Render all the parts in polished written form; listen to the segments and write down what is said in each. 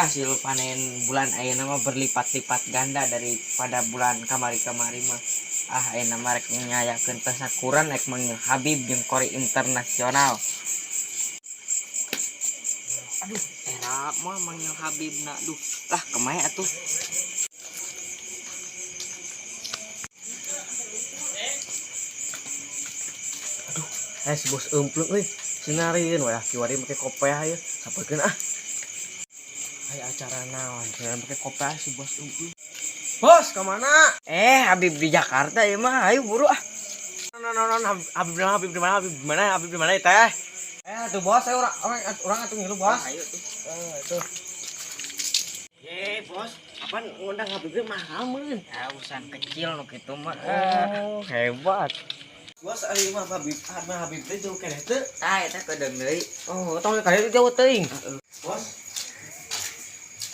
Hasil panen bulan ayeuna mah berlipat-lipat ganda daripada bulan kamari-kamari mah. Ah, ayeuna mah rek ngayakeun tasakuran, rek manggil Habib jeung Kori internasional. Aduh, era mah manggil Habib na. Duh, lah kemana atuh? Eh, si bos emplung euy, sinarin we kiwari make kopeah ieu. Sapekeun ah. Aya acara naon? Saya make kopeah si bos emplung. Bos, ka mana? Eh, Habib di Jakarta ya mah, ayo buru ah. Non non non, Habib di mana? Habib di mana? Habib di mana? Habib di mana teh? Eh, tuh bos, saya orang orang orang atuh ngilu bos. Ayo tuh. Eh, tuh. Eh, bos, apaan ngundang Habib teh mahal meureun? Ya, urusan kecil nu kitu mah. Oh, hebat. Bos, ari mah Habib, Habib Habib teh jauh keneh teu. Tah, eta kedeung deui. Oh, tong kali itu jauh teuing. Bos.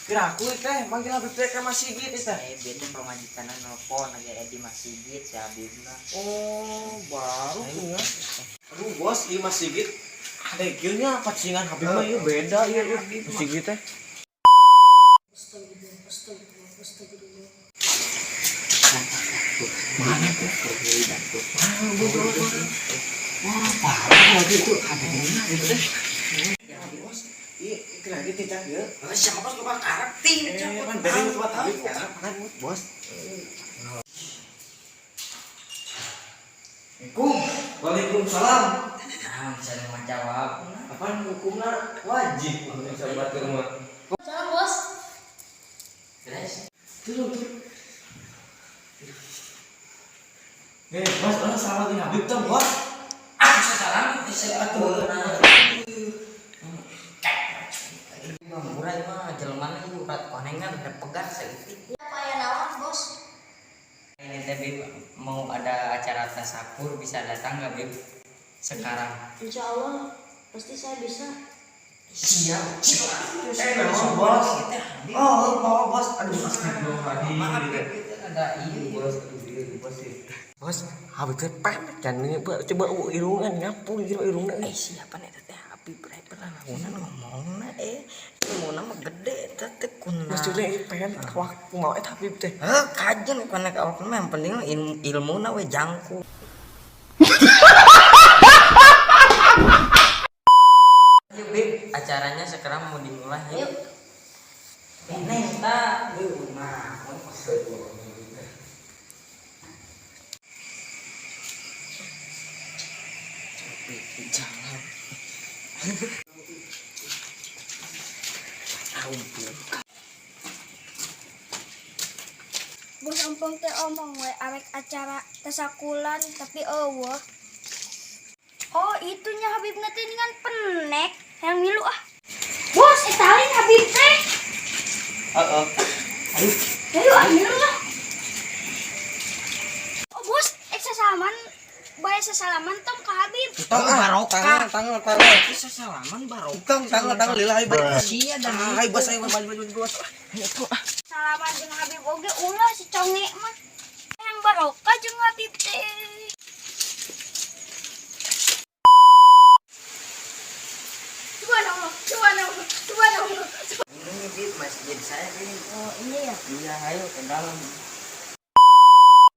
Kira aku teh manggil Habib teh ke masjid teh. Eh, beda pamajikanna nelpon lagi aya di masjid si Habibna. Oh, baru ya. Aduh, bos, ieu masjid ada nya pacingan Habib mah ieu beda ieu masjid teh. Mana tuh? Tuh. Wah, parah lagi itu Habibna gitu teh. Ya, bos, ieu kira gitu teh ieu. Siapa bos lupa karep ting. Eh, kan beda itu buat Habib, kan bos. Assalamualaikum. Waalaikumsalam. Nah, bisa mau jawab. Apaan hukumna wajib untuk coba ke rumah. Salam bos. Terus, Turun, turun. Eh, bos, orang salah di Habib tuh, bos. ah, salam bisa atuh. Murah mah jelema ieu urat konengan udah pegat saeutik. Apa ya naon bos? Ini teh Bib mau ada acara tasakur, bisa datang nggak Bib? Sekarang. Insya Allah pasti saya bisa. Siap. Eh, naon, bos? Oh, oh, bos. Aduh, astagfirullahaladzim. Maaf Bib, itu ada iya. Bos, aduh, iya, bos sih. Bos, Habib teh pendek kan ini coba irungan nyapu gitu irungna. Eh, siapa nih teh Habib rek pernah naonan ngomongna eh. Ilmuna mah gede eta teh kuna. Maksudnya ini pengen waktu mau eta Habib teh. Heh, kajen kana ka awak mah yang penting mah ilmuna we jangkung. Yuk, Bib, acaranya sekarang mau dimulai. Yuk. Neng, ta. Nah, jalan. Ampun. Bos Ompong teh omong we arek acara tasakulan tapi eueuh. Oh, itunya Habib teh dengan penek yang milu ah. Bos, eta lain Habib teh. Heeh. Aduh, Ayo ah milu lah. Oh, bos, ek sasalaman bae sasalaman tong ka Habib. Tong barokah. Tangan, tangan. Bisa salaman barokah. Tong, tangan, tangan lila ayo. Sia dan Ayo bos, ayo bos, bos, bos. Ayo, ah. Salaman jeung Habib oge ulah si conge mah. Yang barokah jeung Habib teh. Subhanallah, subhanallah, subhanallah. Ini Bib, masjid saya Bib. Oh, ini ya. Iya, ayo ke dalam.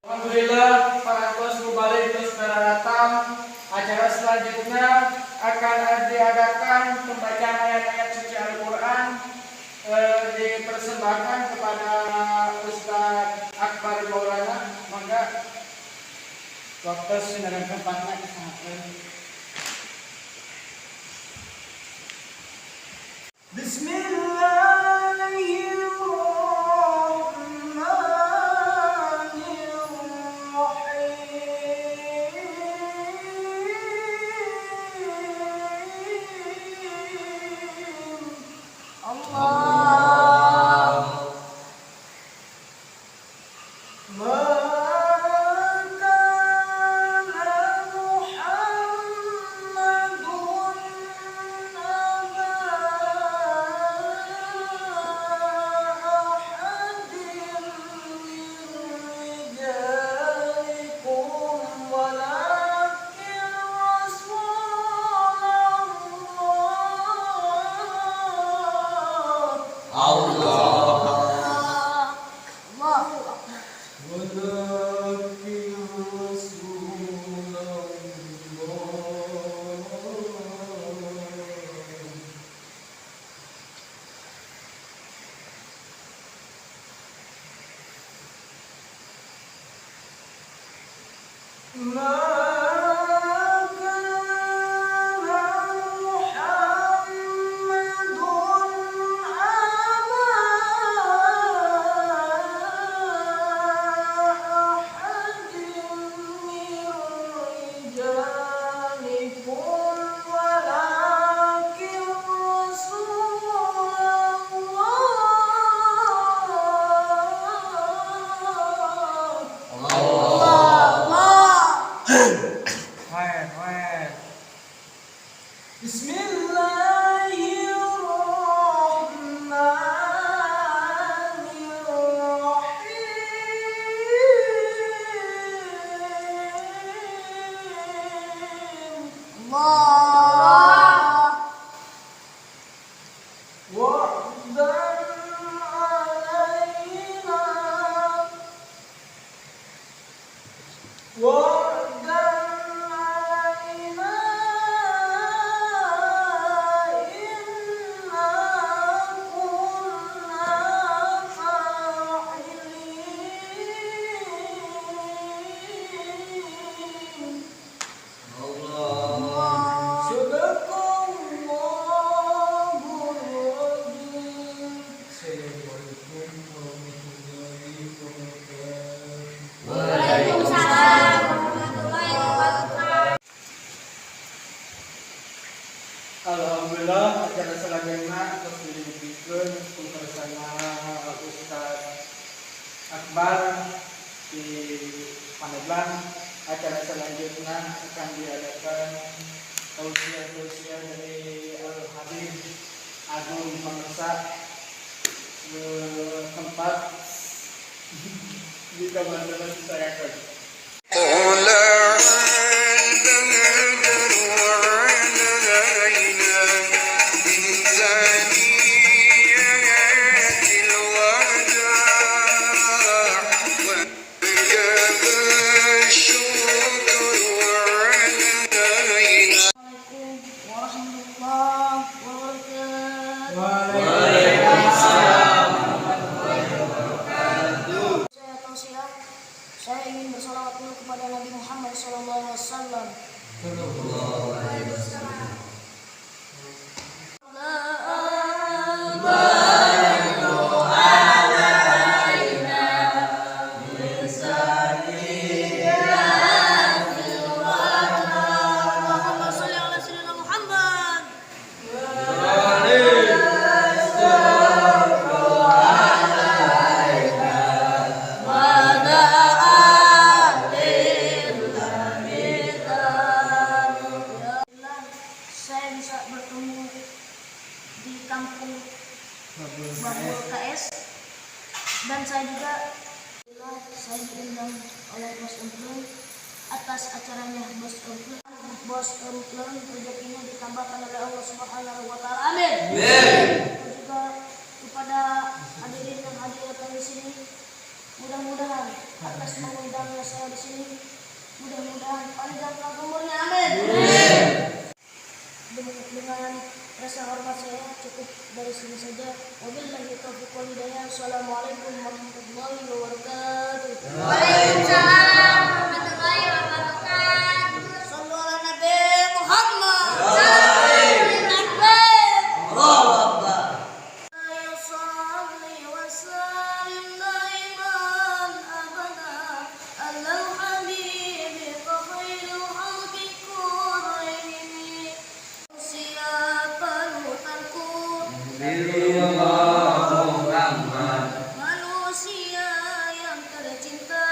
Alhamdulillah para tos mubalig terus datang. Acara selanjutnya akan diadakan pembacaan ayat-ayat suci Al-Quran, dipersembahkan kepada Ustadz Akbar Maulana. Maka waktu sinarang tempatnya kesangatkan. Bismillahirrahmanirrahim. Allah. Ma kana Muhammadun aba ahadin min rijalikum walakin Rasulullah. Allah. ولكن رسول الله. ما كان محمد أبا أحد من رجالكم ولكن رسول الله. Khair, khair. بسم الله الرحمن الرحيم. Allah. وعدا علينا، وعدا علينا إنا كنا فاعلين. صدق الله العظيم. السلام عليكم ورحمة الله وبركاته. Waalaikumsalam warahmatullahi wabarakatuh. Alhamdulillah, acara selanjutnya terus didirikan ku bersama Ustaz Akbar di Pandeglang. Acara selanjutnya akan diadakan tausiah-tausiah dari Al Habib Agung Pangersa tempat di teman-teman saya. طلع البدر علينا من ثنيات الوداع وجب الشكر علينا. Assalamualaikum warahmatullahi wabarakatuh. Waalaikumsalam. Saya tausiah, saya ingin bersalawat dulu kepada Nabi Muhammad SAW. اللهم صل على سيدنا محمد. Saya bisa bertemu di kampung Babul KS dan saya juga saya diundang oleh Bos Emplung atas acaranya Bos Emplung. Bos Emplung rezekinya ditambahkan oleh Allah Subhanahu wa taala. Amin. Dan juga kepada hadirin yang hadir datang di sini, mudah-mudahan atas mengundangnya saya di sini, mudah-mudahan panjang umurnya. Amin. Dengan rasa hormat saya cukup dari sini saja. Wabillahi taufiq wal hidayah. Assalamualaikum warahmatullahi wabarakatuh. Waalaikumsalam warahmatullahi wabarakatuh. Sallu ala Nabi Muhammad. صل وسلم دائما أبدا على الحبيب خير الخلق كلهم. Manusia panutanku, manusia yang tercinta.